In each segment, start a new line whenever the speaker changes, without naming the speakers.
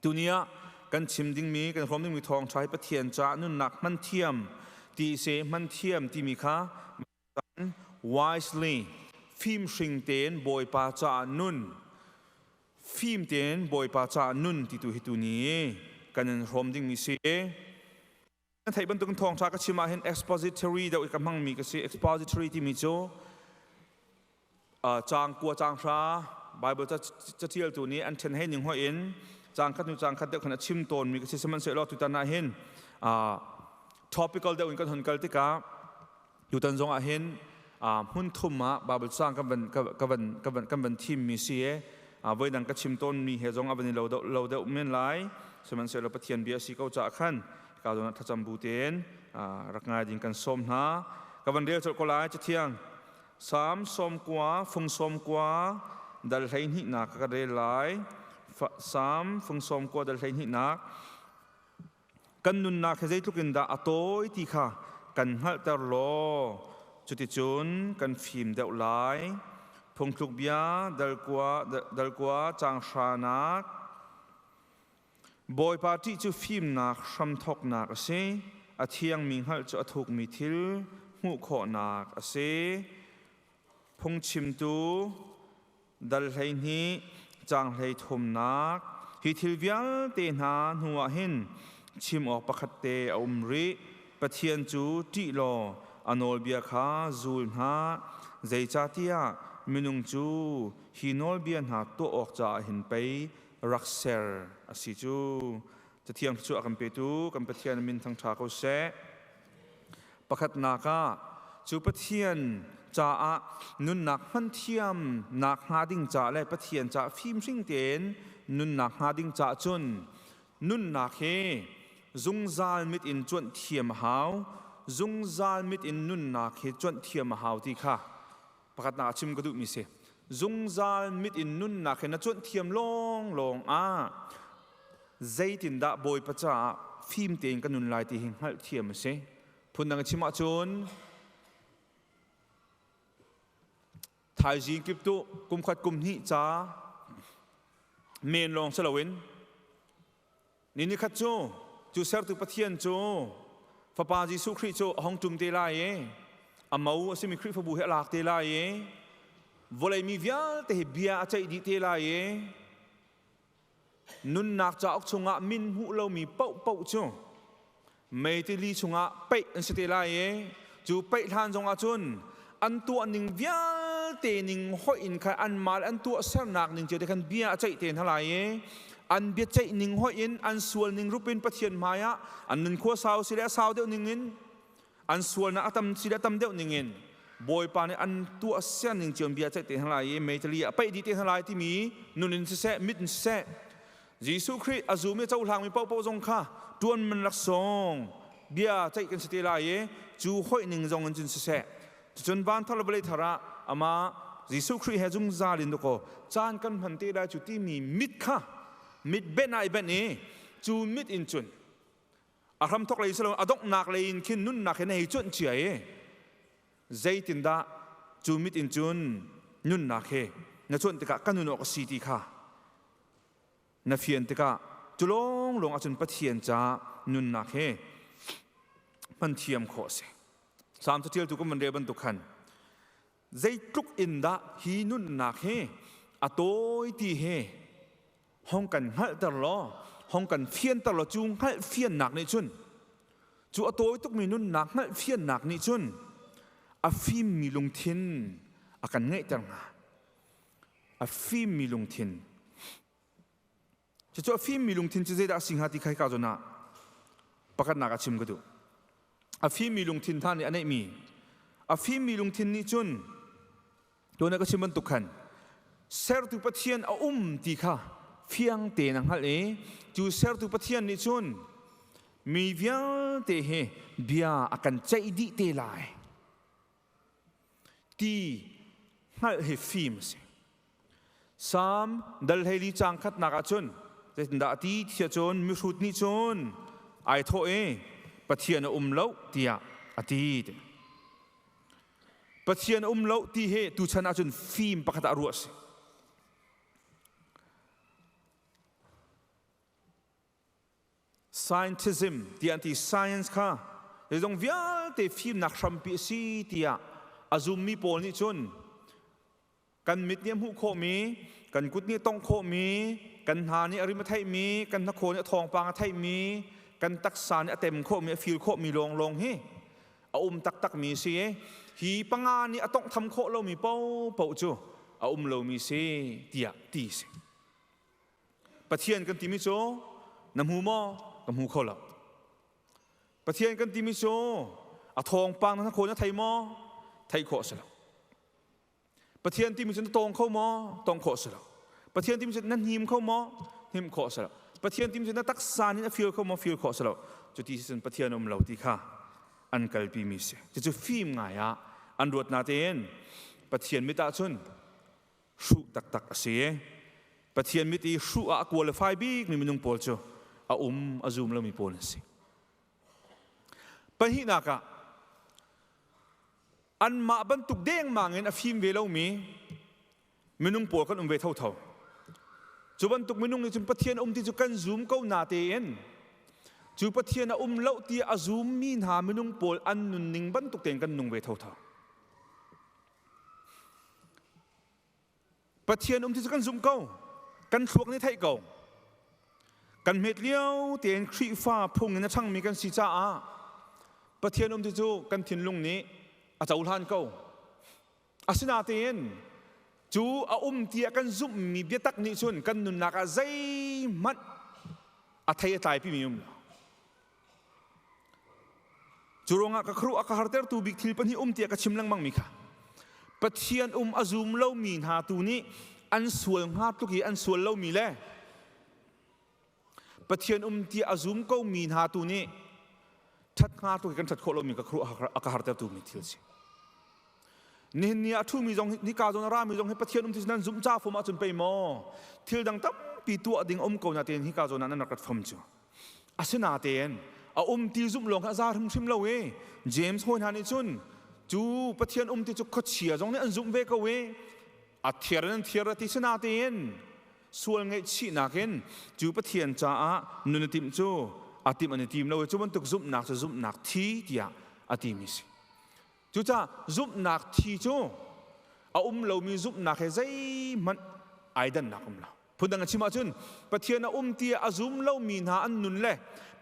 Tuni ah kan chim dingmi kan hrawm dingmi thawngṭha hi Pathian caah nunnak hman thiam ti se hman thiam timi kha wisely fimhring tein Bawipa caah nun fim tein Bawipa caah nun ti tu hi tuni kan in hrawm dingmi si. Na theih bantukin thawngṭha ka chim ahhin expository deuh i ka hmangmi ka si. Expository timi cu caang kua caang hra Bible caṭialtu nih an ṭhen hei ning hoih in caang khat hnu caang khat deuh khan a chim tawnmi ka si. Sihmanhsehlaw tutan ahhin topical deuh in kan hun kal tikah tutan zong ahhin hmun thum ah Bible caang kan van ka van ka van kan van thimmi si i voidang ka chim tawnmi he zong a van i lo deuh lo deuh men lai. Sihmanhsehlaw Pathian bia a si ko caah khan ka zawn ah thlacam bu tein rak ngai ding kan sawm hna. Ka van rel colh ko lai Cathiang. Salm 90 fung 90 dal 12nak ka rel lai. Salm fung 90 dal 12nak. Kan nunnak hi zeitluk in dah a tawi ti kha kan hngalhter law cuticun kan fim deuh lai. Phungthluk bia dal kua dal kua caang hranak. Bawipa ṭih cu fimnak hramthawknak a si, a thiangmi hngalh cu a thukmi thil hmuh khawhnak a si. Phungchimtu dal 12 caang 33nak. Hi thil vialte hna hnuah hin chim awk pakhat te a um rih. Pathian cu ṭih law a nawlbia kha zul hna, zeicahtiah minung cu hi nawlbia hna tuah awk caah hin pei rak ser a si cu. Cathiang cu a kan petu kan Pathian min thangṭha ko seh. Pakhatnak ah cu Pathian caah nunnak hman thiam nak hnga ding ca le Pathian caah fimhring tein nunnak hnga ding caah cun nunnak hi zungzal mit in cuanh thiam a hau. Zungzal mit in nunnak hi cuanh thiam a hau ti kha pakhatnak ah chim ka duhmi si. Zungzal mit in nunnak hi na cuanh thiam lawnglawng ah zeitindah Bawipa caah fim tein ka nun lai ti hi hngalhthiam a si. Phundang chim ahcun thaizing kip tu kum khat kum hnih ca men lawng si loin ni ni khat cu cu sertu Pathian cu Fapa Jesuh Khrih cu a hong ṭum te lai i a mo a simi Khrihfabu hi a lak te lai i vawlei mi vialte hi bia a ceih dih te lai i nunnak cauk chungah min hmuh lomi paohpaoh cu meitili chungah peih an si te lai i cu peih hlan zongah cun an tuah ning vialte ning hoih in khan anmah le an tuahsernak ning cio te khan bia a ceih te hna lai i an biaceih ning hoih in an sual ning rup in Pathian hmaiah an nunkhua sau si le a sau deuh ning in an sualnak a tam si le a tam deuh ning in Bawipa nih an tuah sian ning cio bia ceih te hna lai i meitali a paih dih te hna lai timi nun in siseh mit in siseh Jesuh Khrih a zum i cohlangmi paohpaoh zong kha ṭuan man laksawng bia ceih kan si te lai i cu hoih ning zong in cun siseh cucun van thar le vawlei thar ah amah Jesuh Khrih he zungzal in dakaw caan kan hman te lai cu timi mit kha mit benh ah i benh i cu mit in cun a hramthok lei si lo a donghnak lei in khin nunnak hi na hei cuanh cia i zeitindah cu mit in cun nunnak hi na cuanh tikah ka nun awk a si ti kha na fian tikah cu lawnglawng ahcun Pathian ca nunnak hi hman thiam khawh a si. Salm caṭialtu kan van rel bantuk khan zeitluk in dah hi nunnak hi a tawi ti hi hong kan hngalhter law hong kan fianter law cu hngalh fiannak nih cun cu a tawi tukmi nunnak hngalh fiannak nih cun a fimmi lungthin a kan ngeihter hnga. A fimmi lungthin. Cucu a fimmi lungthin cu zeidah a si hnga ti kha hika zawn ah pakhatnak ah chim ka duh. A fimmi lungthin hna nih a neihmi a fimmi lungthin nih cun tuan ka chim bantuk khan sertu Pathian a um ti kha fiang tein a hngalh i cu sertu Pathian nih cun mi vialte hi bia a kan ceih dih te lai ti hngalh hi fim a si. Salm dal 14 caang khatnak ahcun zeitindah a ti tiah cun mihrut nih cun ai thawh i Pathian a um lo tiah a ti. Pathian a um lo ti hi tuchan ahcun fim pakhat ah ruah a si. Scientism tiah an ti. Science kha zeizong vialte fimnak hrampi a si tiah a zummi pawl nih cun kan mit nih a hmuh khawhmi, kan kut nih a tongh khawhmi, kan hna nih a rim a theihmi, kan hnakhaw nih a thawngpang a theihmi, kan taksa nih a tem khawhmi, a feel khawhmi lawnglawng hi a um taktakmi si i hi panga nih a tonghtham khawh lomi paohpaoh cu a um lomi si tiah ti si. Pathian kan timi cu na hmu maw? Ka hmu kho lo. Pathian kan timi cu a thawngpang na khaw na thei maw? Theih khawh si lo. Pathian timi cu na tawng kho maw? Tawng khawh si lo. Pathian timi cu na hnim kho maw? Hnim khawh si lo. Pathian timi cu na taksa nih a feel kho maw? Feel khawh si lo. Cuti cun Pathian um lo ti kha an kalpi mi si. Cucu fim ngai ah an ruat natein Pathian mit ah cun hruh taktak a si. Pathian mit i hruh ah a qualify bik mi minung pawl cu a um a zum lomi pawl an si. Pahnihnak ah anmah bantuk dengmang in a fim ve lomi minung pawl kan um ve thotho. Cu bantuk minung nih cun Pathian um ti cu kan zum ko na tein cu Pathian a um lo ti a zummi hna minung pawl an nunning bantuk tein kan nung ve thotho. Pathian um ti cu kan zumh ko. Kan thluak nih theih ko. Kan hmet lio tein Khrihfa phung in a ṭhangmi kan si caah Pathian um ti cu kan thinlung nih a cohlan ko. Asinain cu a um tiah kan zumhmi biatak nih cun kan nunnak ah zeihmanh a thei a tlaipimi um lo. Cu ruangah ka khuaruah a ka hartertu bik thil pahnih um tiah ka chim lengmang mi kha Pathian um a zum lomi hna tu nih an sual hnga tluk i an sual lomi le Pathian um tiah a zum komi hna tu nih ṭhat hnga tluk i kan ṭhat khawh lomi ka khuaruah a ka hartertu mi thil si. Nihin ni ah a ṭhumi zong nika zawn a rami zong hi Pathian um ti nan zumh ca fom ahcun pei maw thil dang tampi tuah ding um ko na tein hika zawn ah nan rak rat fom cu. Asinain a um ti zumh lawng kha a za hrimhrim lo i James hawi hna nih cun cu Pathian um ti cu khuachia zong nih an zumh ve ko i a thiar in an thiar a ti sinatein sual ngaihchihnak in cu Pathian caah nun a timh cu a timh an i tim lo i cu bantuk zumhnak cu zumhnak thi tiah a timi si. Cucaah zumhnak thi cu a um lomi zumhnak he zeihmanh ai dannak um lo. Phundang a chim ahcun Pathian a um tiah a zum lomi hna an nun le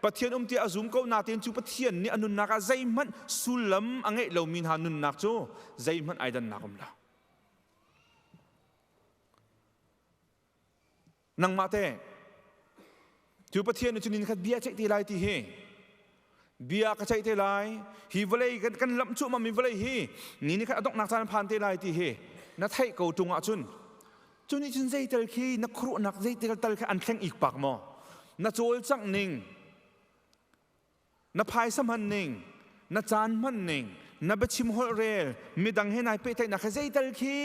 Pathian um tiah a zum ko natein cu Pathian nih a nunnak ah zeihmanh sullam a ngeih lomi hna nunnak cu zeihmanh ai dannak um lo. Nangmah teh cu Pathian nih cun nin khat bia ceih te lai ti hi bia ka ceih te lai hi vawlei kan kan lamh cuahmah mi vawlei hi ni ni khat a donghnak caan phan te lai ti hi na theih ko ṭung ahcun cu nih cun zeitel khi na khuaruahnak zeitel tal khi an thleng ik pak maw na cawlcangh ning na phaisa hman ning na caan hman ning na biachim holh rel midang he nai pehtlaihnak he zeital khi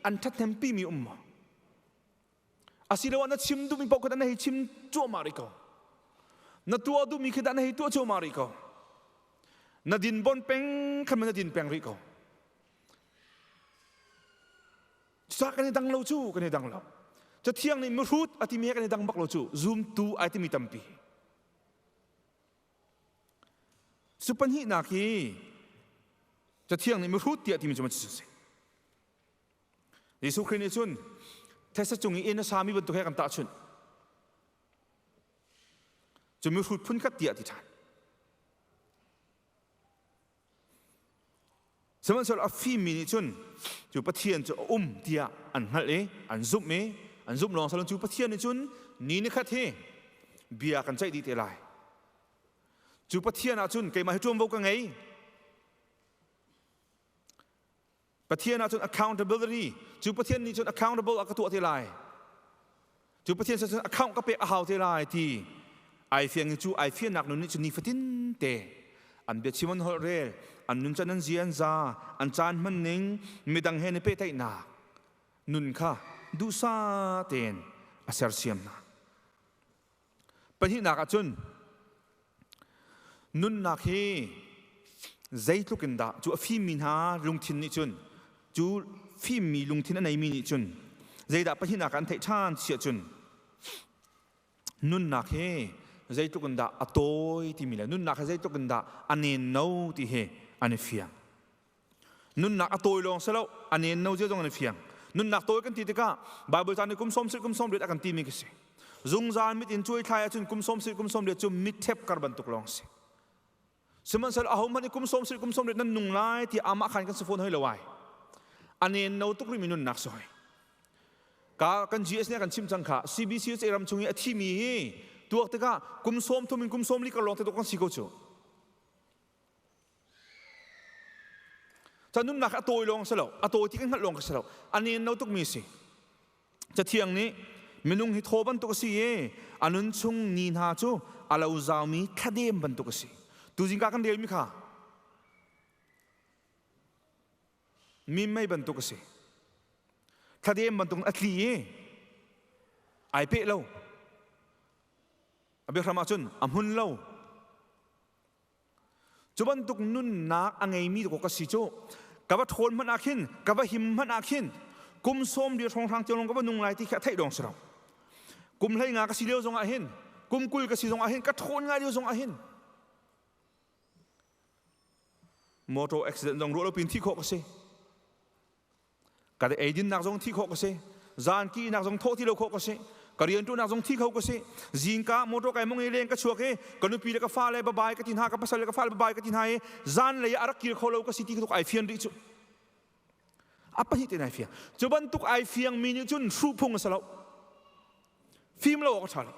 an ṭhathnempi mi um maw Asiloah na chim duhmi paoh kha dah na hei chim cuahmah rih ko. Na tuah duhmi khi dah na hei tuah cuahmah rih ko. Na din bon peng khan na din peng rih ko. Cucaah kan i dang lo cu, kan i dang lo. Cathiang nih mihrut a timi he kan i dang bak lo cu, zumtu ai timi tampi. Cu pahnihnak hi Cathiang nih mihrut tiah timi cu ma si. Jesuh Khrih nih cun thetse cung i inn a sami bantuk he kan tahchunh. Cu mihrut phun khat tiah ti ṭhan. Sihmanhsehlaw a fimmi nih cun cu Pathian cu a um tiah an hngalh i an zumh i an zumh lawng salon cu Pathian nih cun ni ni khat hi bia kan ceih dih te lai. Cu Pathian ah cun keimah hi ṭuanvo ka ngei. Pathian ahcun accountability cu Pathian nih cun accountable a ka tuah te lai cu Pathian cun account ka pek a hau te lai ti ai fiang i cu ai fiannak nun nih cun nifatin te an biachim an holh rel an nuncan an zia an za an caan hman ning midang he ni pehtlaihnak nun kha duhsah tein a sersiam hna Pahnihnak ahcun nunnak hi zeitluk in dah cu a fimmi hna lungthin nih cun cu fimmi lungthin a neimi nih cun zeidah pahnihnak ah an theih ṭhan siah cun nunnak hi Zeitluk in dah a tawi timi le nunnak hi zeitluk in dah a nen no ti hi an i fiang. Nunnak a tawi lawng si lo, a nen no zia zong an i fiang. Nunnak tawi kan ti tikah Bible ca nih kum sawm sih kum sawm riat a kan timi khi si. Zungzal mit in cuai thlai ahcun kum sawm sih kum sawm riat cu mitthep kar bantuk lawng si. Sihmanhsehlaw ahohmanh nih kum sawm sih kum sawm riat nan nung lai ti amah khan kan si fawn hoi lo ai. A nen no tuk rihmi nunnak si hoi. Ka kan GS nih a kan chimh cang kha CBCUSA ram chung i a thimi hi tuak tikah kum sawm thum in kum sawm li kar lawng te kan si ko cu. Ca nunnak a tawi lawng si lo, a tawi ti kan hngalh lawng ka si lo. A nen no tukmi si. Cathiang nih minung hi thaw bantuk a si i a nun chung ni hna cu a lo zaumi thladem bantuk a si. Tuzing ka kan relmi kha mi mei bantuk a si. Thladem bantuk a tli i ai peh lo. A biahram ahcun a hmun lo. Cu bantuk nunnak a ngeimi dawk ka si cu ka va ṭhawn hmanh ah khin ka va him hmanh ah khin kum sawm li hrawnghrang tiang lawng ka va nung lai ti khi a theih dawng si lo. Kum hlei nga ka si lio zong ah hin kum 20 ka si zong ah hin ka ṭhawn ngai lio zong ah hin motor accident zong ruah lo pin thi khawh ka si. Ka eidinnak zong thi khawh ka si. Zan kinak zong thawh ti lo khawh ka si. Ka rianṭuannak zong thi kho ka si. Zingka motor kai mong i leng ka chuak i ka nupi le ka fale bye bye ka ti hna, ka pasal le ka fale bye bye ka ti hna i zan lei ah a rak kir kho lo ka si ti tuk ai fian rih cu. A pahnih tein ai fiang. Cu bantuk ai fiang mi nih cun hruh phung a si lo. Fim lo awk a ṭha lo.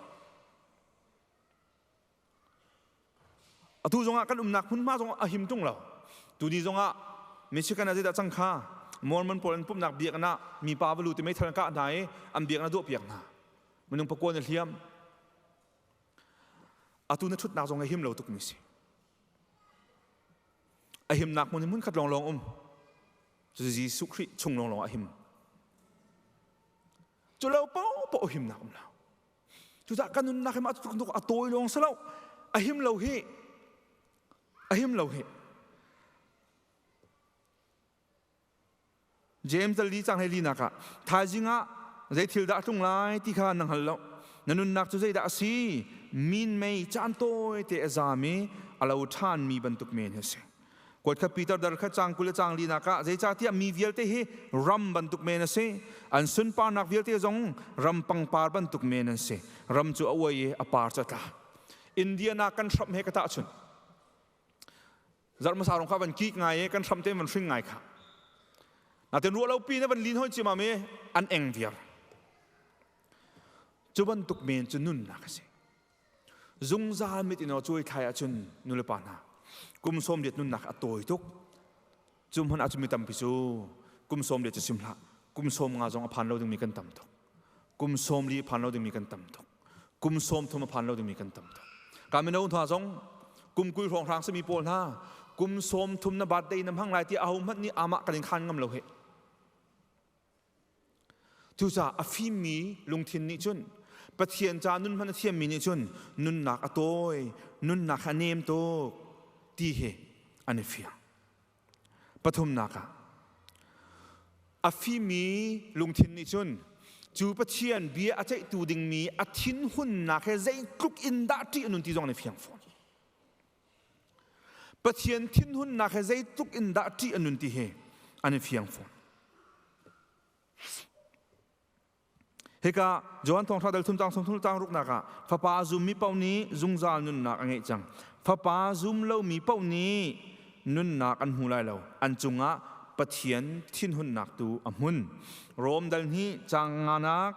Atu zongah kan umnak hmunhma zong a him tung lo. Tuni zongah Michigan ah zeidah cang kha Mormon pawl an pumhnak biakinn ah mipa va lut i meithal an kah hna i an biakinn a duahpiak hna. Minung pakua na hliam. Atu na ṭhutnak zong a him lo tukmi si. A himnak hmun hi hmun khat lawnglawng um. Cu Jesuh Khrih chung lawnglawng a him. Cu lo paohpaoh himnak um lo. Cucaah kan nunnak hi mah tuk a tawi lawng si lo, a him lo hi, a him lo hi. James dal li cang hlei linak ah thaizing ah zei thil dah a tlung lai ti kha na hngal lo. Na nunnak cu zeidah a si? Min mei caan tawi te a zam i a lo ṭhanmi bantuk men hi a si. Kuat kha Peter dar kha cang 20 le cang linak ah zeicahtiah mi vialte hi ram bantuk men a si. An sunparnak vialte zong ram pangpar bantuk men an si. Ram cu a uai i a par cu a tla. Indiana kan hramh he ka tahchun. Zarh hmasa rong kha van kik ngai i kan hram te van hring ngai kha. Natin ruah lo pi na van lin hoi cimam i an eng viar. Cu bantuk men cu nunnak a si. Zungzal mit in aw cuai thlai ahcun nulepa hna kum 80 nunnak a tawi tuk. Cu hmanh ahcun mi tampi cu kum 40 cu sim hlah. Kum 50 zong a phan lo dingmi kan tam tuk. Kum 40 a phan lo dingmi kan tam tuk. Kum 30 a phan lo dingmi kan tam tuk. Ka mino hna zong kum 20 hrawnghrang simi pawl hna kum 30 na birthday na hmang lai ti ahohmanh nih amah kan in khan ngam lo he. Cucaah a fimmi lungthin nih cun Pathian ca nun hman a thiammi nih cun nunnak a tawi, nunnak a nem tuk ti hi an i fiang. Pathumnak ah a fimmi lungthin nih cun cu Pathian bia a ceihtu dingmi a thinhunnak he zeitluk in dah ṭih a nun ti zong an i fiang fawn. Pathian thinhunnak he zeitluk in dah ṭih a nun ti hi an i fiang fawn. Hika Johan Thawngṭha dal thum cang sung thum cang ruknak ah fapa a zummi paoh nih zungzal nunnak a ngeih cang. Fapa zum lomi paoh nih nunnak an hmu lai lo. An cungah Pathian thinhunnak tu a hmun. Rom dal hnih cang nganak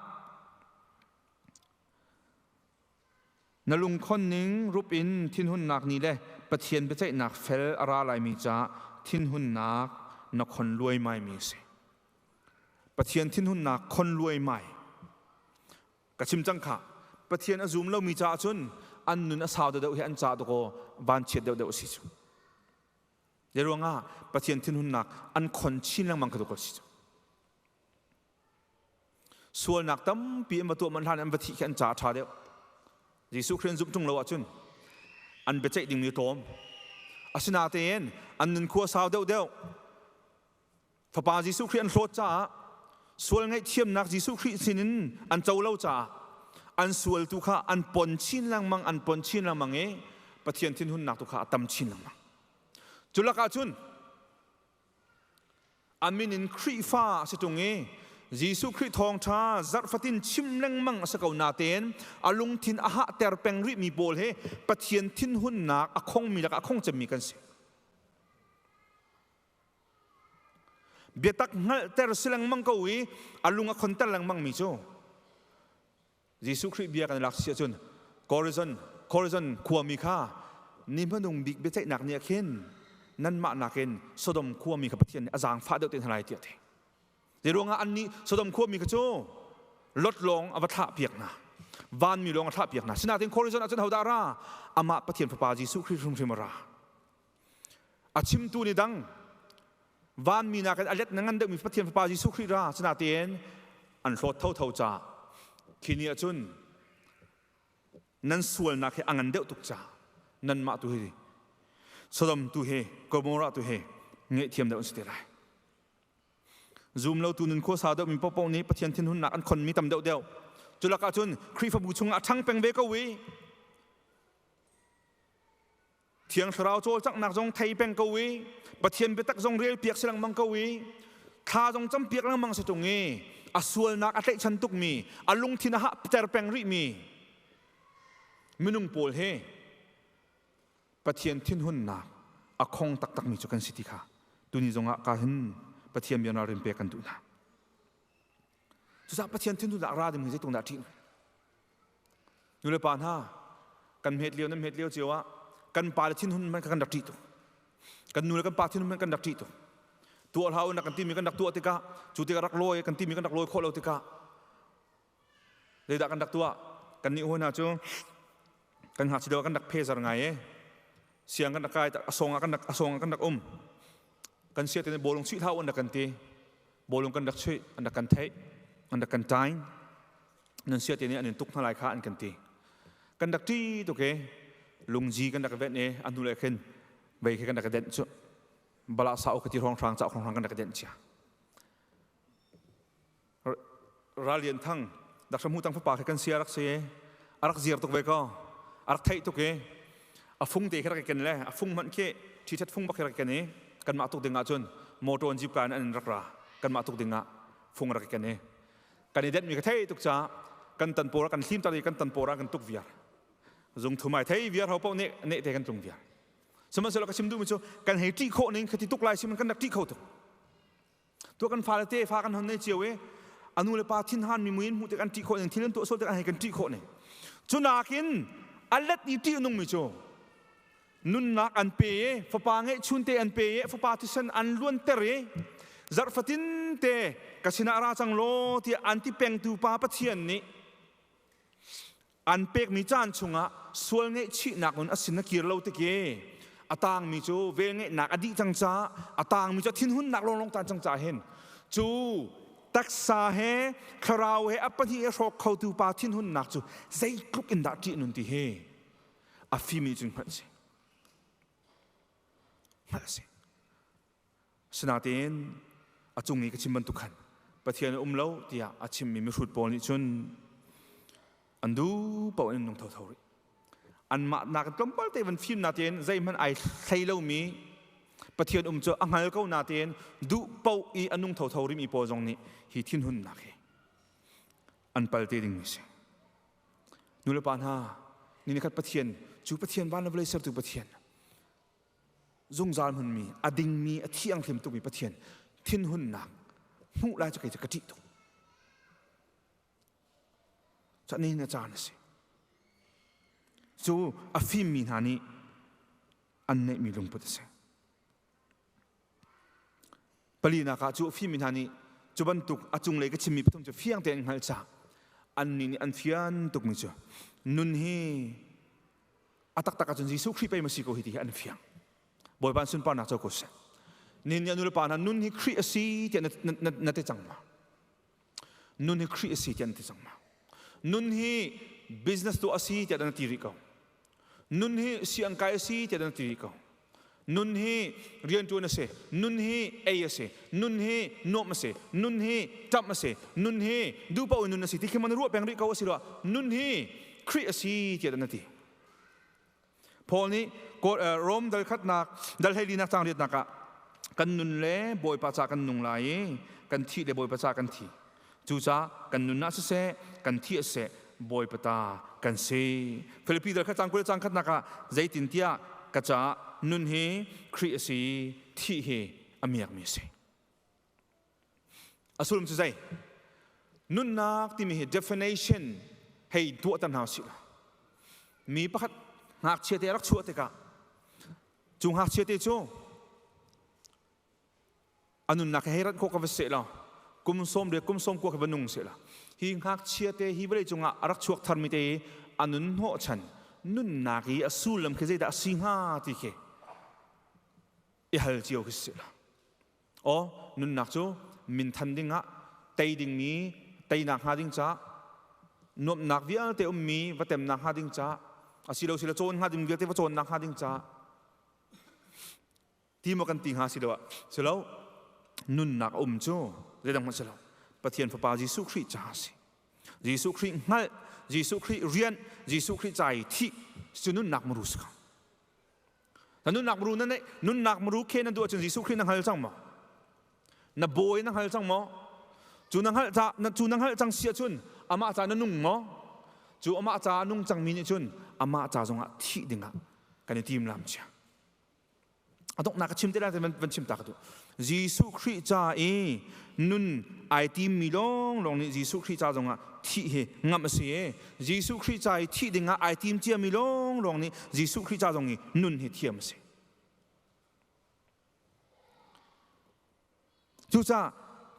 Na lungkhon ning rup in thinhunnak ni le Pathian biaceihnak fel a ra laimi caah thinhunnak na khon luaimaimi a si. Pathian thinhunnak khon luaimai. Ka chim cang kha. Pathian a zum lomi caah cun an nun a sau deuhdeuh hi an ca dawkaw vanchiat deuhdeuh a si cu. Zei ruangah Pathian thinhunnak an khon chin lengmang kha dawkaw a si cu. Sualnak tampi an va tuah manh hlan an va thih khi an ca a ṭha deuh. Jesuh Khrih an zumh ṭung lo ahcun an biaceih dingmi a tlawm. Asinain an nunkhua sau deuhdeuh. Fapa Jesuh Khrih an hlawt caah sual ngaihthiamnak Jesuh Khrih sinin an co lo caah An sual tu kha an pon chin lengmang, an pon chin lengmang i Pathian thinhunnak tu kha a tam chin lengmang. Cu lakah cun a min in Khrihfa a si ṭung i Jesuh Khrih thawngṭha zarh fatin chim lengmang a si ko natein a lungthin a hahter peng rihmi pawl hi Pathian thinhunnak a khongmi lakah a khong cemmi kan si. Biatak hngalhter si lengmang ko i a lung a khonter lengmangmi cu Jesuh Khrih bia kan lak si ahcun Corizon Corizon khuami kha ni hmanung bik biaceihnak ni ah khin nanmah nakin Sodom khuami kha Pathian nih a zaangfah deuh te hna lai tiah a ti. Zeiruangah annih Sodom khuami kha cu Lot lawng a va thlah piak hna. Vanmi lawng a thlah piak hna. Sinain Corizon ahcun hodah a ra? Amah Pathian Fapa Jesuh Khrih hrimhrim a ra. A chimtu nih dang vanmi nakin a let na ngan deuhmi Pathian Fapa Jesuh Khrih ra sinatein an hlawt thotho ca khi ni ahcun nan sualnak hi a ngan deuh tuk ca nanmah tu hi Sodom tu hi Gomorrah tu hi ngaihthiam deuh an si te lai. Zum lotu nun khuasa deuhmi paohpaoh nih Pathian thinhunnak an khonmi tam deuh deuh. Cu lakah cun Khrihfabu chungah a ṭhang peng ve ko i Thiang Thlarau cawlcanghnak zong thei peng ko i Pathian biatak zong rel piak si lengmang ko i thla zong cam piak lengmang si tung i a sualnak a tlaihchan tukmi a lungthin a hahter peng rihmi minung pawl hi Pathian thinhunnak a khong taktakmi cu kan si ti kha tuni zongah ka hin Pathian bia ralrin pek kan duh hna. Cucaah Pathian thinhunnak ra ding hi zeitung dah ṭih Nulepa hna, kan hmet lio nan hmet lio cio ah kan pa le thinhun hmanh kha kan rak ṭih tuk. Kan nu le kan pa thinhun hmanh kan rak ṭih tuk. Tuah hlah u na kan timi kan rak tuah tikah cu tikah rak lawi kan timi kan rak lawi khawh lo tikah zeidah kan rak tuah? Kan nih hawi hna cu kan ngakchia deuh ah kan rak phezar ngai e. Siang kan rak kai a song ah kan rak a song ah kan rak um. Kan sia te nih bawlung chuih hlah u an rak kan ti. Bawlung kan rak chuih, an rak kan theih, an rak kan tain. Nan sia te nih an in tuk hna lai kha an kan ti. Kan rak ṭi tuk e, lungzi kan rak venh e, a hnu le khin vei khi kan rak denh cu. Bala sau ka ti hrawng hrang ca hrawng hrang kan rak denh cia. Ralian Thang dak hramu tang fapa khi kan sia rak si e, a rak ziar tuk ve ko. A rak theih tuk e. A fung te khi rak ken le a fung hmanh khi ṭhi ṭhet fung bak khi rak ken i kanmah tuk ding ah cun motor an jeep ka in an rak ra kanmah tuk ding ah fung rak ken i kan i denhmi ka thei tuk caah kan tan pawr kan hlim tar i kan tan pawr ah kan tuk viar zung thum ai thei viar ho paoh nih neh te kan tlung viar sihmanhsehlaw ka chim duhmi cu kan hei ṭih khawh ning khati tuk lai sim kan rak ṭih kho tuk tu kan fale te fa kan hon nei cio i anu le pa thinhan mi muin hmuh tik an ṭih khawh ning thil an tuah sual tik an hei kan ṭih khawh ning cu nakin a let i ṭih nungmi cu nunnak an pe i fapa ngeihchun te an pe i fapa thisen an luanter i zarh fatin te ka sinah ra cang law tiah an ti pengtu pa Pathian nih an pekmi caan chungah sual ngeihchihnak nun a sin a kir lo tik i a tangmi cu vel ngeihnak a dih cang caah a tangmi cu thinhunnak lawnglawng tan cang caah hin cu taksa he thlarau he a pahnih a hrawk khotu pa thinhunnak cu zeitluk in dah ṭih nun ti hi a fimi cun hngalh si hngalh si sinatein a cung i ka chim bantuk khan Pathian a um lo tiah a chimmi mihrut pawl nih cun an duh paoh in nung thotho rih anmah nak tlawmpal te van fim natein zeihmanh ai hlei lomi Pathian um cu a hngal ko natein duh paoh i a nung thotho rihmi pawl zong nih hi thinhunnak hi an pal te dingmi si Nulepa hna, ni nikhat Pathian, cu Pathian van le vawlei sertu Pathian, zungzal hmunmi, a dingmi, a thianghlim tukmi Pathian thinhunnak hmuh lai cu kei cu ka ṭih tuk. Cah ni na caan a si. Cu a fimmi hna nih an neihmi lungput a si. Palinak ah cu a fimmi hna nih cu bantuk a cunglei ka chimmi pathum cu fiang tein hngalh cah annih nih an fian tukmi cu nun hi a taktak ahcun Jesuh Khrih pei ma si ko hi ti hi an fiang. Bawipa sunparnak co ko seh. Nin nih nu le pa hna nun hi Khrih a si tiah na ti cang ma? Nun hi Khrih a si tiah na ti cang ma? Nun hi business tuah a si tiah na ti rih ko. Nun hi siangkai a si tiah na ti rih ko. Nun hi rianṭuan a si, nun hi ei a si, nun hi nuamh a si, nun hi ṭamh a si, nun hi duhpaoh in nun a si ti khi man ruah peng rih ko a si lo. Nun hi Khrih a si tiah na ti. Paul nih Rom dal khatnak dal hleilinak cang riatnak ah kan nun le Bawipa ca kan nung lai i kan thih le Bawipa ca kan thi. Cucaah kan nun ah siseh, kan thih ah siseh, Bawipa ta kan si. Filipi dal khat cang 20 cang khatnak ah zeitintiah ka caah nun hi Khrih a si, thih hi a miakmi a si. A sullam cu zei? Nunnak timi hi definition hei tuahter hna usih law mi pakhat ngakchia te a rak chuah tikah cu ngakchia te cu a nunnak hei rat khawh ka va seh law kum 90 kum 90 ka va nung seh law hi ngakchia te hi vawlei cungah a rak chuak tharmi te hi a nun hnawhchan nunnak i a sullam khi zeidah a si hnga ti khi i hal cio khi si la. Aw, nunnak cu minthan dingah tei dingmi teinak hnga ding ca, nuamhnak vialte ummi va temnak hnga ding ca, asilo sila cawn hnga ding vialte va cawnnak hnga ding ca ti maw kan ti hnga si lo ah silo nunnak a um cu zeidang hmanh si lo, Pathian Fapa Jesuh Khrih ca a si. Jesuh Khrih hngalh, Jesuh Khrih rian, Jesuh Khrih ca i thih cu nunnak muru si ko. Na nunnak muru na neih, nunnak muru khe na duh ahcun Jesuh Khrih na hngal cang maw? Na bawi na hngal cang maw? Cu na hngalh ca, cu na hngalh cang si ahcun amah ca na nung maw? Cu amah ca a nung cangmi nih cun amah ca zongah thih dingah kan i tim lam chia. A donghnak ka chim te lai van chim ta ka duh. Jesuh Khrih ca i nun ai timmi lawnglawng nih Jesuh Khrih ca zongah thih hi ngamh a si i Jesuh Khrih ca i thih dingah ai tim ciami lawnglawng nih Jesuh Khrih ca zong i nun hi thiam a si. Cucaah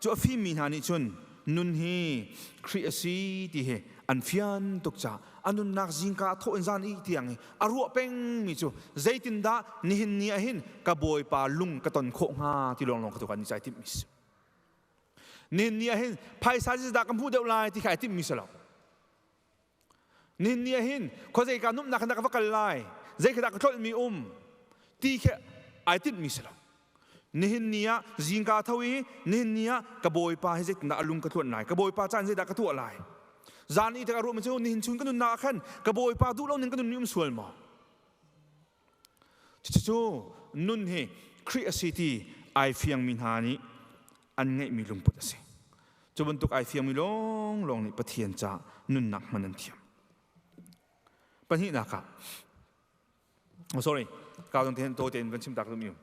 cu a fimmi hna nih cun nun hi Khrih a si ti hi an fian tuk caah a nunnak zingka a thawh in zan ih tiang i a ruah pengmi cu zeitindah nihin ni ah hin ka Bawipa lung ka ton khawh hnga ti lawnglawng kha tu kan i cai timhmi si. Nihin ni ah hin phaisa zeidah ka hmuh deuh lai ti kha ai timhmi si lo. Nihin ni ah hin khuazei ka numnak khan dah ka va kal lai, zei kha dah ka tlolhmi um ti khi ai tinhmi si lo. Nihin ni ah zingka tho i nihin ni ah ka Bawipa hi zeitindah a lung ka tluanh lai, ka Bawipa caan zeidah ka tuah lai. Zan i tikah ruahmi cu nihin chun ka nunnak ah khan ka Bawipa duh lo ning ka nun mi um sual maw? Cucu nun hi Khrih a si ti ai fiangmi hna nih an ngeihmi lungput a si. Cu bantuk ai fiangmi lawnglawng nih Pathian ca nunnak hman an thiam. Pahnihnak ah, oh, sorry, ka zong te to tein van chim tak dum iu.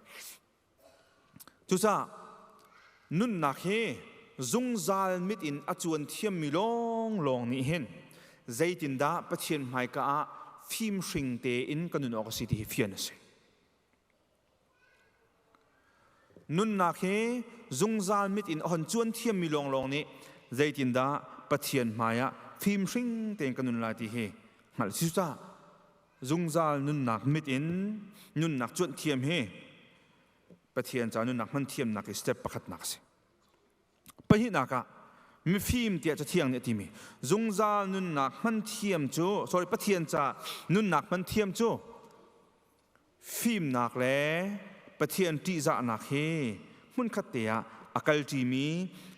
Cucaah nunnak hi zungzal mit in a cuan thiammi lawnglawng nih hin zeitindah Pathian hmaika ah fimhring tein ka nun awk a si ti hi fian a si. Nunnak hi zungzal mit in a hon cuan thiammi lawnglawng nih zeitindah Pathian hmaiah fimhring tein ka nun lai ti hi hngalh a si. Cucaah zungzal nunnak mit in nunnak cuanh thiam hi Pathian ca nunnak hman thiamnak i step pakhatnak a si. Pahnihnak ah mifim tiah Cathiang nih a timi zungzal nunnak hman thiam cu, sorry, Pathian ca nunnak hman thiam cu fimnak le Pathian ṭihzahnak hi hmunkhat te ah a kalṭimi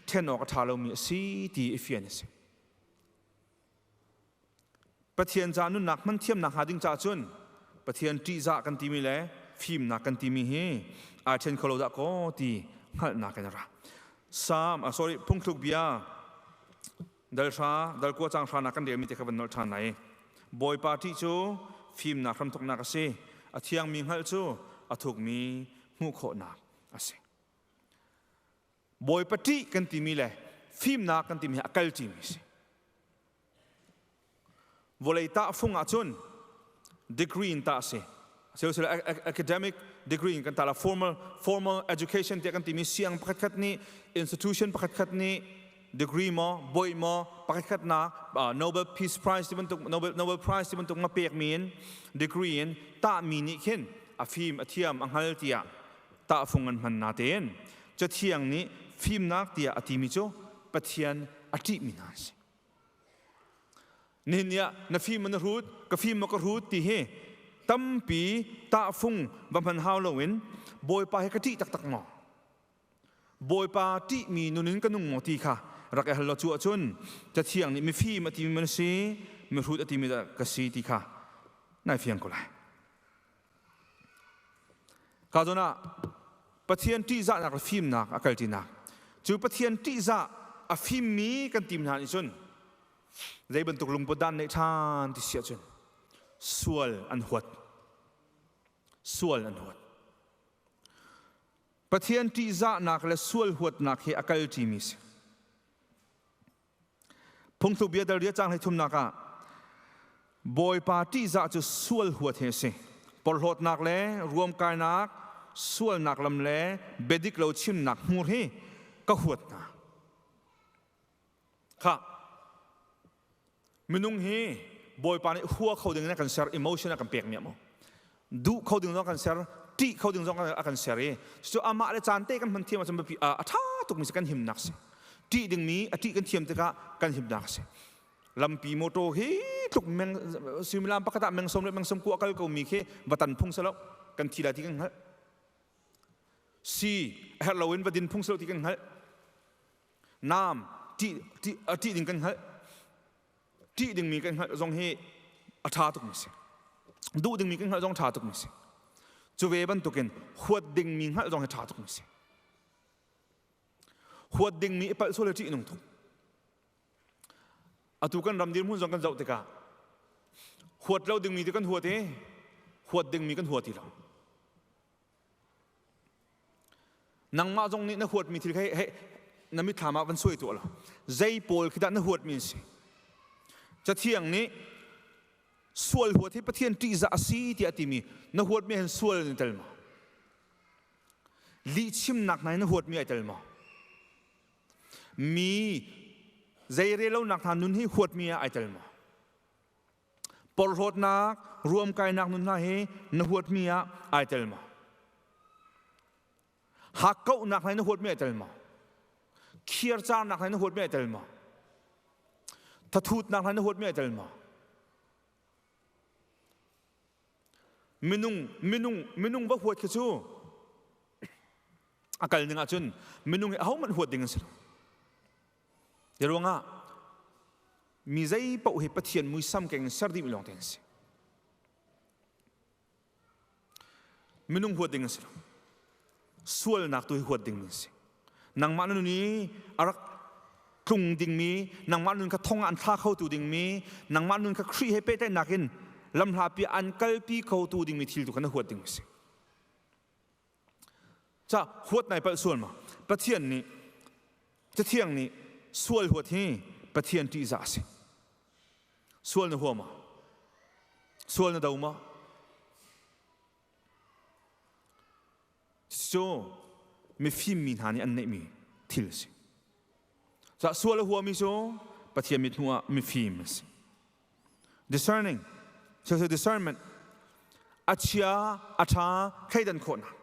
ṭhen awk a ṭha lomi a si ti i fian a si. Pathian ca nunnak hman thiamnak hnga ding caah cun Pathian ṭihzah kan timi le fimnak kan timi hi aa ṭhen kho lo dah kaw ti hngalhnak in a ra. Psalm, sorry, Phungthluk bia dal hra, dal kua cang hra nak kan relmi te kha van nolh ṭhan lai. Bawipa ṭih cu fimnak hramthawknak a si. A thiangmi hngalh cu a thukmi hmuh khawhnak a si. Bawipa ṭih kan timi le fimnak kan timi hi a kal ṭimi a si. Vawlei tahfung ahcun degree in tah a si. Sile academic degree in kan tah la, formal education tiah kan timi siang pakhatkhat nih, institution pakhatkhat nih degree maw boi maw pakhatkhat na Nobel Peace Prize ti bantuk, Nobel Prize ti bantuk ma pekmi in degree in tahmi nih khin a fim a thiam a hngal tiah tahfung an hman natein Cathiang nih fimnak tiah a timi cu Pathian a ṭihmi hna an si. Nihin ni ah na fim maw na hrut, ka fim maw ka hrut ti hi Tampi tahfung va hman hau loin Bawipa hi ka ṭih taktak maw? Bawipa ṭihmi nun in ka nung maw ti kha rak i hal law cu ahcun Cathiang nih mifim a timi man si, mihrut a timi dah ka si ti kha nai fiang ko lai. Ka zawn ah Pathian ṭihzahnak le fimnak a kalṭinak. Cu Pathian ṭihzah a fimmi kan tim hna nih cun zei bantuk lungput dah an neih ṭhan ti si ahcun sual an huat. Sual an huat. Pathian ṭihzahnak le sual huatnak hi a kalṭimi si. Phungthluk bia dal ria caang hleithumnak ah Bawipa ṭihzah cu sual huat hi a si. Porhlawtnak le ruamkainak, sualnak lam le biadik lo chimnak hmur hi ka huat hna. Khah, minung hi Bawipa nih hua kho ding in a kan ser, emotion a kan pek mi a mu. Duh kho ding zong kan ser, ṭih kho ding zong a kan ser i cu amah le caan te kan hman thiam ahcun biapi a ṭha tukmi si kan himnak si. Ṭih dingmi a ṭih kan thiam tikah kan himnak a si. Lampi motor hi tluk meng suimilam pakhat ah meng som le meng som ku a kal komi khi va tan phung si lo kan thi lai ti kan hngalh. Si a herh loin va din phung si lo ti kan hngalh. Naam ṭih ṭih a ṭih ding kan hngalh. Ṭih dingmi kan hngalh zong hi a ṭha tukmi si. Duh dingmi kan hngalh zong ṭha tukmi si. Cu ve bantukin huat dingmi hngalh zong hi ṭha tukmi si. Huat dingmi i palh sual hi ṭih nung tuk. Atu kan ram dirhmun zong kan zoh tikah huat lo dingmi ti kan huat i huat dingmi kan hua ti lo. Nangmah zong nih na huatmi thil kha he na mitthlam ah van suai tuah law zei pawl khi dah na huatmi an si. Cathiang nih sual huat hi Pathian ṭihzah a si tiah a timi na huatmi hin sual an i tel maw? Lihchimnak hna in na huatmi ai tel maw? Mi zeirelonak hna nun hi huatmi ah ai tel maw? Porhlawtnak, ruamkainak nun hna hi na huatmi ah ai tel maw? Hakkauhnak hna hi na huatmi ai tel maw? Khiarcarnak hna hi na huatmi ai tel maw? Thathutnak hna na huatmi ai tel maw? Minung, minung, minung va huat khi cu a kal ning ahcun minung hi ahohmanh huat ding an si lo. Hi ruangah mi zei paoh hi Pathian muisam keng in ser dihmi lawng te an si. Minung huat ding an si lo. Sualnak tu hi huat dingmi an si. Nangmah na nun i a rak tlung dingmi, nangmah nun kha thong ah an thla khotu dingmi, nangmah nun kha Khrih he pehtlaihnak in lamhlapi an kalpi khotu dingmi thil tu kha na huat ding a si. Ca huat nai palh sual ma? Pathian nih Cathiang nih sual huat hi Pathian ṭihzah a si. Sual na hua ma? Sual na do ma? Cu mifim mi hna nih an neihmi thil a si. Ca sual a huami cu Pathian mithmuh ah mifim a si. Discerning, so discernment, a chia, a ṭha thleidan khawhnak.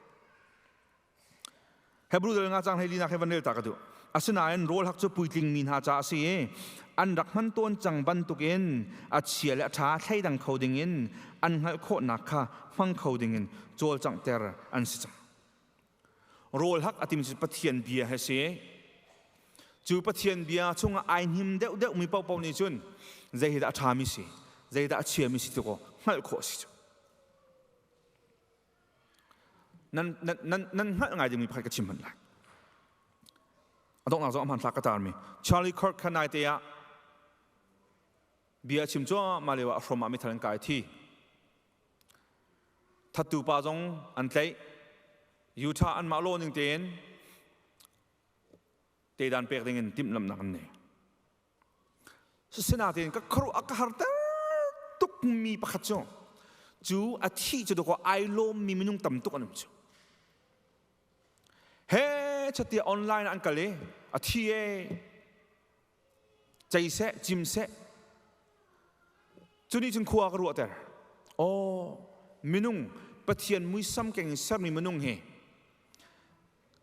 Hebrew dal nga cang hlei linak he van rel ta ka duh. Asinain rawl hak cu puitling mi hna ca a si i an rak hman tawn cang bantukin a chia le a ṭha thleidang kho dingin an hngalh khawhnak kha hmang kho dingin cawlcanghter an si cang. Rawl hak a timi cu Pathian bia he si. Cu Pathian bia chungah ai hnim deuhdeuh mi paohpaoh nih cun zei hi dah a ṭhami si, zei dah a chiami si ti kaw hngalh khawh a si cu. Nan, nan, nan, nan hngalh ngai dingmi pakhat ka chim hmanh lai. A donghnak zong a hmanthlak ka tarmi. Charlie Kirk kha naite ah bia a chim cuahmah lio ah a hrom ah mithal an kai thi. Thattu pa zong an tlaih. Utah anmah law ning tein tedan pek ding in timhlamhnak an nei. Sinain ka khuaruah a ka harter tukmi pakhat cu cu a thih cu dawkaw ai lawmmi minung tam tuk an um cu. He chatia online an kal i a thi e cei seh cim seh cu nih cun khua ka ruahter. Aw minung Pathian muisam keng in sermi minung hi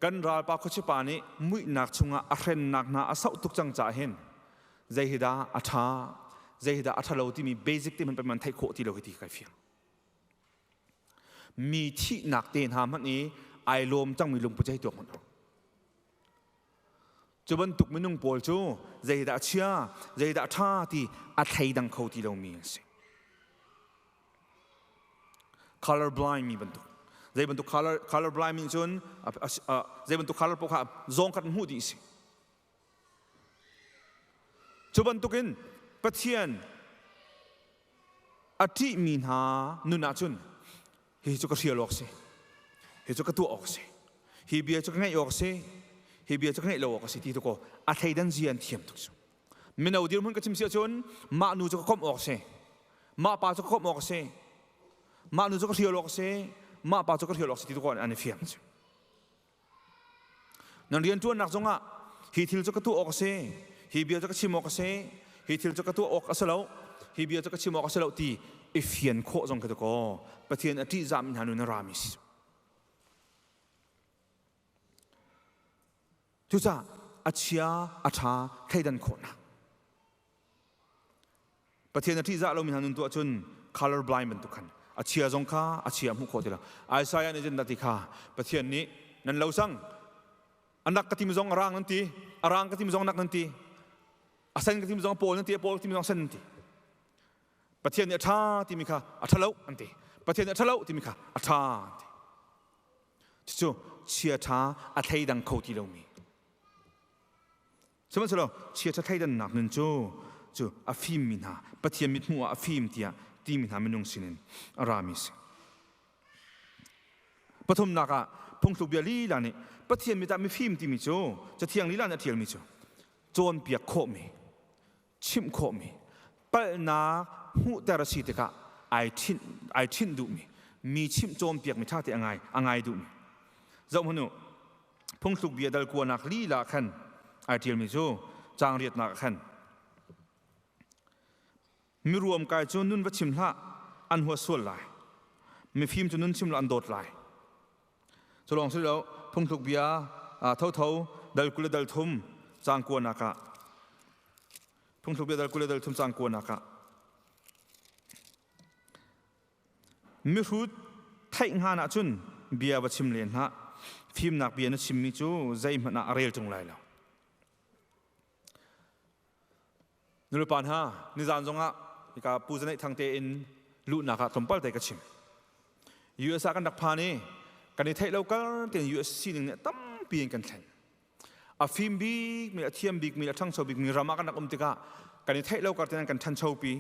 Kan ralpa khuachipa nih muihnak chungah a hrennak hna a sauh tuk cang caah hin zei hi dah a ṭha, zei hi dah a ṭhalo timi basic te hmanh man theih khawh ti lo hi ti kai fiang. Mi thihnak te hna hmanh i ai lawm cangmi lungput hi tuak hmanh u. Cu bantuk minung pawl cu zeidah chia, zeidah ṭha ti a thleidang kho ti lomi an si. Color blind mi bantuk. Zei bantuk color, color blind mi cun zei bantuk color paoh kha zawng khat hmuh dih si. Cu bantukin Pathian a ṭihmi hna nun ahcun hi cu ka hrial awk si, hi cu ka tuah awk si, hi bia cu ka ngaih awk si, hi bia cu ka ngaih lo awk a si ti tu kaw a thleidan zia an thiam tuk cu. Mino dirhmun ka chim si ahcun mah nu cu ka komh awk si, mah pa cu ka komh awk si, mah nu cu ka hrial awk si, mah pa cu ka hrial awk si ti tu kaw an i fiang cu. Nan rianṭuannak zongah hi thil cu ka tuah awk a si, hi bia cu ka chim awk a si, hi thil cu ka tuah awk a si lo, hi bia cu ka chim awk a si lo ti i fian khawh zong khi kaw Pathian a ṭihzahmi hna nun a rami si. Cucaah a chia a ṭha thleidan khawhnak Pathian a ṭihzah lomi hna nun tuah cun color blind bantuk khan a chia zong kha a chia hmuh khawh ti lo. Isaiah nih cun ti kha Pathian nih nan lo sang anak ka tim zong a rang nan ti, a rang ka tim zong nak nan ti, a sen ka tim zong pawl nan ti, a pawl ka tim zong sen nan ti. Pathian nih a ṭha timi kha a ṭha lo an ti. Pathian nih a ṭha lo timi kha a ṭha an ti. Cucu chia ṭha a thleidang kho ti lomi. Sihmanhsehlaw chiaṭha thleidannak nun cu cu a fimmi hna Pathian mithmuh ah a fim tiah timi hna minung sinin a rami a si. Pathumnak ah phungthluk bia lila nih Pathian mit ah mifim timi cu Cathiang lila nih a ṭialmi cu cawnpiak khawhmi, chimh khawhmi, palhnak hmuhter a si tikah ai ṭhinh ai ṭhinh duhmi, mi chimh cawnpiakmi ṭha te a ngai duhmi. Zoh hmanh u, phungthluk bia dal kuanak lila khan ai ṭialmi cu caang riatnak ah khan miruam kai cu nun va chim hlah, an hua sual lai, mifim cu nun chim lo an dawt lai. Cu lawng si lo, phungthluk bia thotho dal 20 le dal 3 caang kuanak ah phungthluk bia dal 20 le dal 3 caang kuanak ah Mihrut theih hngan ahcun bia va chim len hlah. Fimnak bia na chimmi cu zeihmanh ah a rel ṭung lai lo. Nulepa hna, nizan zongah hika Pu Zaneih Thang te in luhnak ah tlawmpal te ka chim. US ah kan rak phan i kan i theih lo kar tein US sining nih tampi in kan thlen. A fim bikmi, a thiam bikmi, a ṭhangcho bikmi ram ah kan rak um tikah kan i theih lo kar tein kan ṭhanchopi.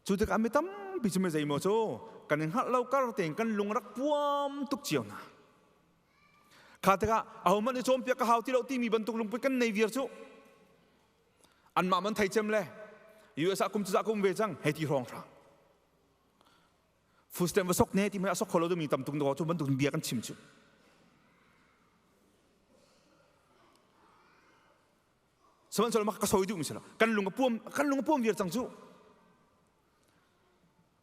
Cu tikah mi tampi cu mi zeimaw cu kan i hngalh lo kar tein kan lung rak puam tuk cio hna. Kha tikah ahohmanh i cawnpiak ka hau ti lo timi bantuk lungput kan nei viar cu anmah man thei cem le US ah kum cuzah ka um ve cang hei ti hrawng hrang. Food stamp va sok ne ti hmanh a sok kho lo dingmi tam tuk cu bantuk bia kan chim cu. Sihmanhsehlaw mah ka sawi duhmi si lo. Kan lung a puam kan lung a puam viar cang cu.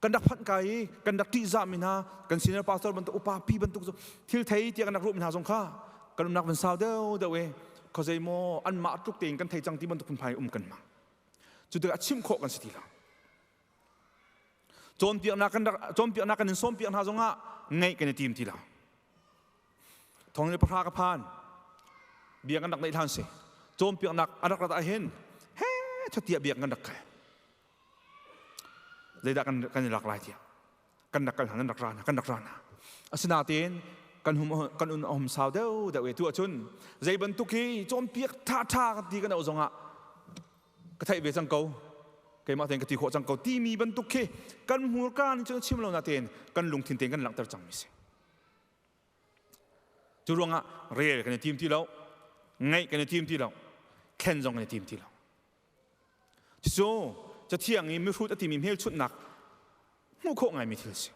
Kan rak phanh ka i kan rak ṭihzahmi hna kan senior pastor bantuk upa pi bantuk cu thil thei tiah kan rak ruahmi hna zong kha kan umnak van sau deuh deuh i khuazei maw anmah tluk tein kan thei cang ti bantuk phunphai um kan hmang. Cu tikah chimh khawh kan si ti lo. Cawnpiaknak kan rak cawnpiaknak kan in sawmpiak hna zongah ngaih kan i tim ti lo. Thong le pahra ka phan. Bia kan rak neih hlan si. Cawnpiaknak a rak rat ahhin he thatiah bia kan rak kai. Zeidah kan kan i lak lai tiah. Kan rak kal hna, kan rak ra hna, kan rak ra hna. Asinain kan hum kan un hum sau deuh deuh e tu ahcun zei bantuk hi cawnpiak tha tha kan ti kan auh zongah ka theih ve cang ko keimah tein ka ti khawh cang ko timi bantuk khi kan hmurka nih cun chim lo na tein kan lungthin tein kan langhter cangmi si. Cu ruangah rel kan i tim ti lo, ngaih kan i tim ti lo, thlen zong kan i tim ti lo. Cucu Cathiang i mihrut a timi hmelchunhnak hmuh khawh ngaimi thil a si.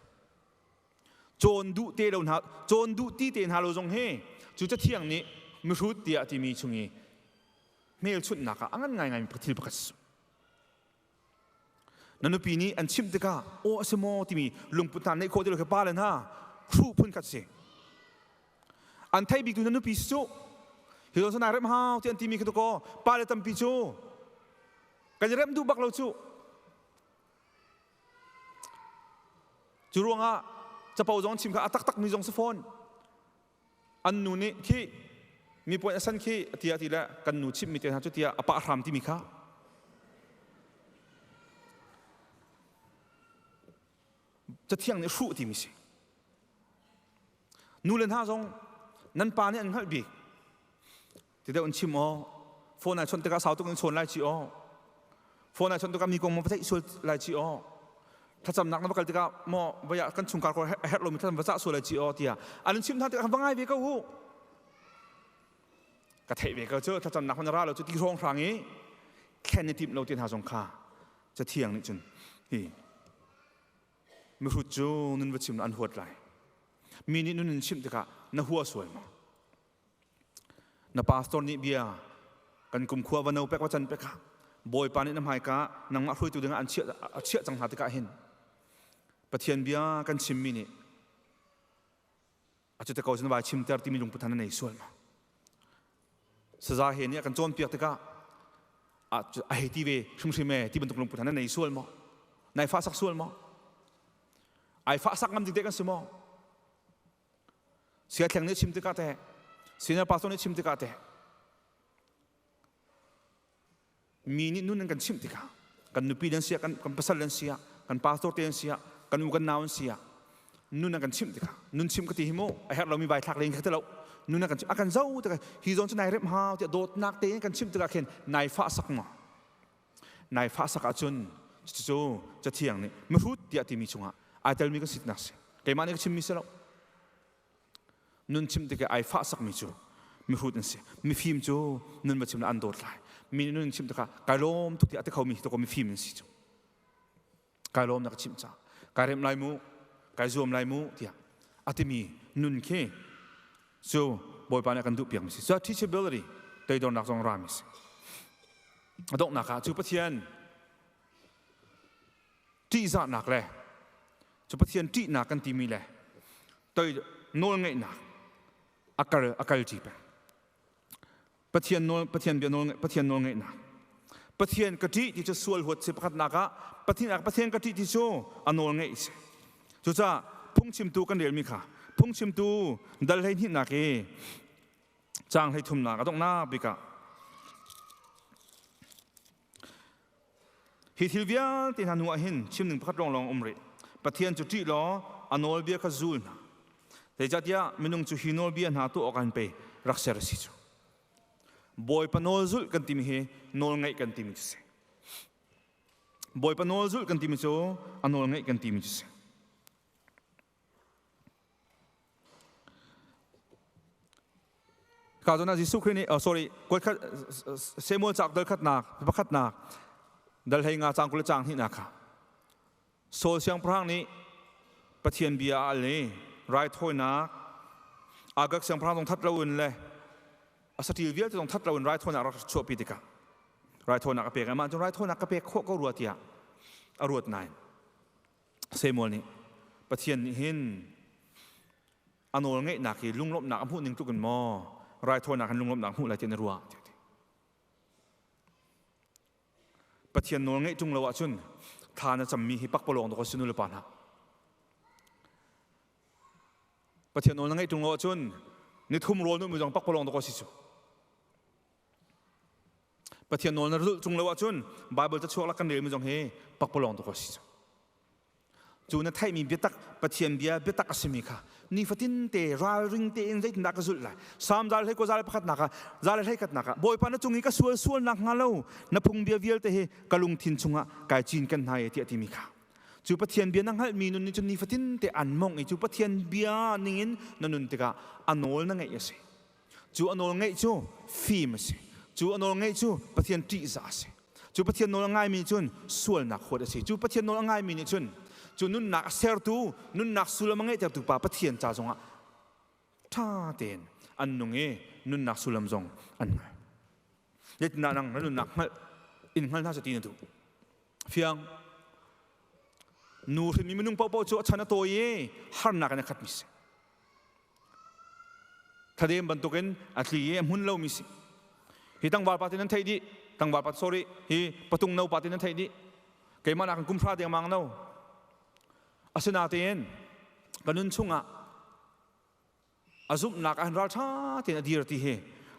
Cawn duh te lo hna, cawn duh ti te hna lo zong hi cu Cathiang nih mihrut tiah a timi chung i hmelchunhnak ah a ngan ngaingaimi thil pakhat a si. Na nupi nih an chimh tikah aw a si maw timi lungput hna neih khawh ti lo khi pa le hna hruh phun khat si. An theih biktu na nupi si cu hi zawn nai remh hau ti an timi khi kaw pa le tampi cu kan i remh duh bak lo cu. Cu ruangah Capo zong chim kha a taktak mi zong si fawn. An nu nih khi mi puan a san khi tiah ti le kan nu chimh mi te hna cu tiah a pah hram timi kha. Cathiang nih hruh timi si. Nu le hna zong nan pa nih an hngalh bik. Ti deuh in chim aw. Phone ai chawnh tikah sau tuk in chawn lai ci aw. Phone ai chawnh tikah mi kong ma va theih sual lai ci aw. Thlacamnak na va kal tikah maw vai ah kan chungkhar ko a herh lomi thlacam va cah sual lai ci aw tiah an in chim hna tikah va ngai ve ko u. Ka theih ve ko cu thlacamnak hman ra lo cu ti hrawng hrang i thlen i timh lo ti hna zong kha cathiang nih cun hi Mihrut cu nun va chim an huat lai. Mi nih nun in chimh tikah na hua sual maw? Na pastor nih bia kan kumkhua va no pek va can pek ah Bawipa nih na hmaika nangmah hruaitu dingah an chiah a chiah cang hna tikah hin Pathian bia kan chimmi nih a cu te ko cun vai chimter timi lungput han na nei sual maw? Saza he nih a kan cawnpiak tikah a hei ti ve hrimhrim e ti bantuk lungput han na nei sual maw? Nai fahsak sual maw? Ai fahsak ngam ding te kan si maw? Sia thleng nih chim tikah teh, senior pastor nih chim tikah teh, mi nih nun an kan chimh tikah kan nupi nan siah kan pasal nan siah kan pastor te an siah kan u kan nau an siah nun an kan chimh tikah nun chimh ka ti hi mu a herh lomi vai thlak len kha ti lo nun an kan chimh a kan zo tikah hi zawn cu nai remh hau tiah dawtnak tein kan chimh tikah khin nai fah sak maw nai fah sak ahcun cucu cathiang nih mihrut tiah timi chungah ai telmi kan sitnak si keimah nih ka chimmi si lo Nun chim tikah ai fahsakmi cu mihrut an si. Mifim cu nun va chim an dawt lai. Mi nun chim tikah kai lawm tuk tiah a ti khomi hi tuk mifim an si cu. Kai lawm na ka chimh ca. Kai remh lai mu, kai zuam lai mu tiah a timi nun khi cu Bawipa nih a kan duh piakmi si. Cu teachability toidornak zong rami si. A donghnak ah cu Pathian ṭihzahnak le cu Pathian ṭihnak kan timi le toi nawlngeihnak a kal a kal ṭi peng. Pathian nawl Pathian bia nawl Pathian nawlngeihnak Pathian ka ṭih ti cu sual huat si pakhatnak ah Pathian Pathian ka ṭih ti cu a nawl ngeih si. Cucaah phungchimtu kan relmi kha phungchimtu dal 12nak i caang 33nak a donghnak bik ah Hi thil vialte hna hnu ah hin chim ding pakhat lawnglawng um rih. Pathian cu ṭih law a nawlbia kha zul hna. Zeicahtiah minung cu hi nawlbia hna tuah awk an pe rak ser a si cu. Bawipa nawl zulh kan timi hi nawl ngaih kan timi cu si. Bawipa nawl zulh kan timi cu a nawl ngaih kan timi cu si. Ka zawn ah Jesuh Khrih nih oh sorry kuat khat Samuel cauk dal khatnak pakhatnak dal hlei nga cang 20 cang hnihnak kha Saul siangpahrang nih Pathian bia a al i raithawinak Agag siangpahrang zong that loin le a saṭil vialte zong that loin raithawinak rak chuahpi tikah raithawinak a pek amah cu raithawinak ka pek khawh ko rua tiah a ruat nain Samuel nih Pathian nih hin a nawl ngeihnak hi lunglawmhnak a hmuh ning tluk in maw raithawinak in lunglawmhnak hmuh lai ti na ruah tiah ti. Pathian nawl ngeih ṭung lo ahcun thla na cammi hi pakpalawng dawk a si nu le pa hna. Pathian nawl na ngeih ṭung lo ahcun nithum rawl nu mi zong pakpalawng dawk a si cu. Pathian nawl na zulh chung lo ahcun Bible cachuak lak kan relmi zong hi pakpalawng tuk a si cu. Cu na theihmi biatak Pathian bia biatak a simi kha nifatin te ralring tein zeitindah ka zulh lai. Salm zal hlei ko zal pakhatnak ah zal hlei khatnak ah Bawipa na cung i ka sual sualnak hnga lo na phungbia vialte hi ka lungthin chungah kai cin kan hna e tiah timi kha. Cu Pathian bia na hngalhmi nun nih cun nifatin te an mongh i cu Pathian bia ningin na nun tikah a nawl na ngeih a si. Cu a nawl ngeih cu fim a si. Cu a nawl ngeih cu Pathian ṭihzah a si. Cu Pathian nawl a ngaimi cun sualnak huat a si. Cu Pathian nawl a ngaimi nih cun cu nunnak a sertu, nunnak sullam a ngeihtertu pa Pathian ca zongah ṭha tein an nung i nunnak sullam zong an ngai. Zeitindah nang na nunnak hngalh in hngal hna seh ti na duh? Fiang. Nu hrinmi minung paohpaoh cu a chan a tawi i harnak in a khatmi si. Thadem bantukin a tli i a hmun lomi si. Hi tangval pa ti nan theih dih. Tangval pa sorry, hi patung no pa ti nan theih dih. Keimah nakin kum hra dengmang no. Asinain Ka nun chungah a zumhnak ah ral ṭha tein a dir ti hi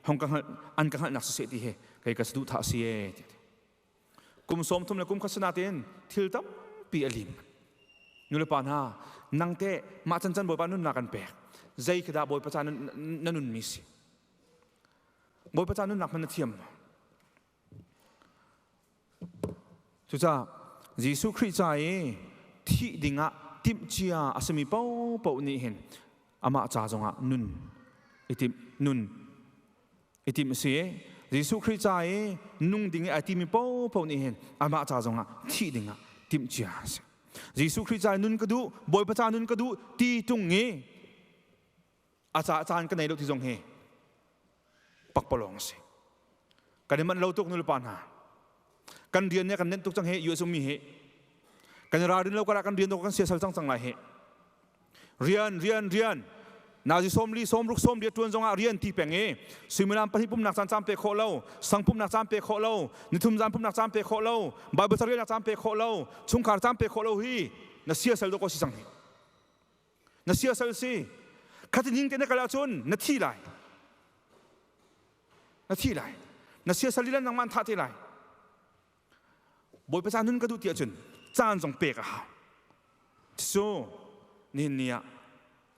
hong ka hngalh an ka hngalhnak siseh ti hi kei ka saduh thah si e kum 30 le kum khat sana tein thil tampi a lim. Nulepa hna, nang te mah can can Bawipa nunnak kan pek, zei khi dah Bawipa ca na nun mi si? Bawipa ca nunnak hman na thiam maw? Cucaah Jesuh Khrih ca i thih dingah timhcia a simi paohpaoh nih hin amah ca zongah nun i timh nun i timh a si. Jesuh Khrih ca i nung ding i ai timi paohpaoh nih hin amah ca zongah thih dingah timhcia a si. Jesuh Khrih ca i nun ka duh, Bawipa ca nun ka duh ti tung i a ca caan ka nei lo ti zong hi pakpalawng a si. Kan i manh lo tuk nulepa hna. Kan rian nih kan nenh tuk cang hi US ummi hi. Kan i ralrin lo karah kan rian kan siasal cang cang lai hi. Rian, rian, rian. Nazi 40, 60, 80 tuan zongah rian ti peng i suimilam 2 pumnak caan caan pe khawh lo, sang pumnak caan pe khawh lo, nithum zan pumnak caan pe khawh lo, Bible carelnak caan pe khawh lo, chungkhar caan pe khawh lo hi na siasal dawk si cang hi. Na siasal si. Khati ning te na kal ahcun na thi lai. Na thi lai. Na siasal lilan nangmah an thah te lai. Bawipa ca nun ka duh ti ahcun caan zong pek a hau. Cu nihin ni ah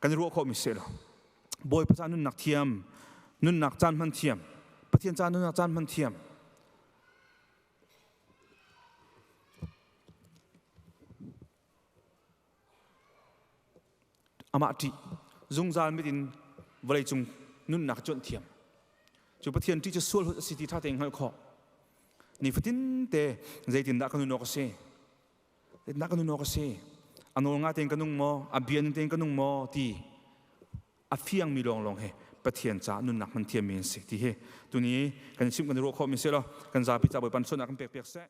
kan i ruah khawhmi si lo. Bawipa ca nunnak thiam, nunnak caan hman thiam, Pathian ca nunnak caan hman thiam. Amah ṭih zungzal mit in vawleicung nunnak cuanh thiam. Cu Pathian ṭih cu sual hut a si ti ṭha tein hngalh khawh. Nifatin te zeitindah ka nun awk a si? Zeitindah ka nun awk a si? A nawl nga tein ka nung maw? A bia ning tein ka nung maw? Ti a fiangmi lawnglawng he Pathian caah nunnak hman thiammi an si ti hi tuni kan chimh kan i ruah khawhmi si lo. Kan zapi ca Bawipa sualnak kan pek piak seh.